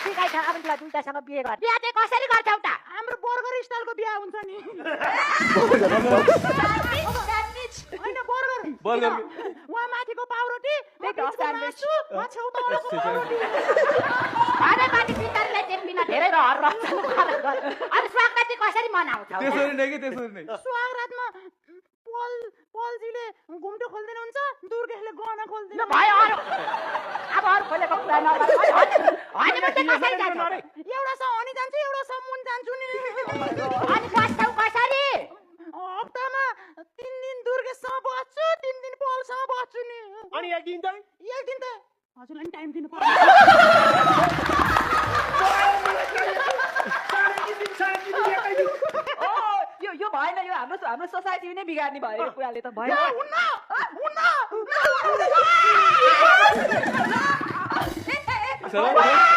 ठिकै छ अब तिमीलाई दुईटासँग बिहे गर बिहा चाहिँ कसरी गर्छौ त हाम्रो बर्गर स्टाइलको बिहा हुन्छ नि होइन बर्गर बर्गर वहाँ माथिको पाउरोटी मासु वहाँ छेउताउरोको पाउरोटी अरे माथि पितरले चाहिँ बिना धेरै रहर रक्छ अनि स्वागत चाहिँ कसरी मनाउँछौ त्यसरी नै कि त्यसरी नै स्वागतमा पलजीले घुम्टो खोल्दिनुहुन्छ दुर्गेशले गहना खोल्दिनु भयो अब अरू खोलेको कुरा नगर हनीमुन चाहिँ कसरी जान्छ एउटा स हनी जान्छु एउटा स मुन जान्छु नि अनि बस्छौ कसरी हप्तामा 3 दिन दुर्गेशसँग बस्छु 3 दिन पलसँग बस्छु नि अनि एक दिन त हजुरलाई टाइम दिनु पर्छ यो भएन यो हाम्रो सोसाइटी नै बिगार्ने भयो यो कुराले त भएन सर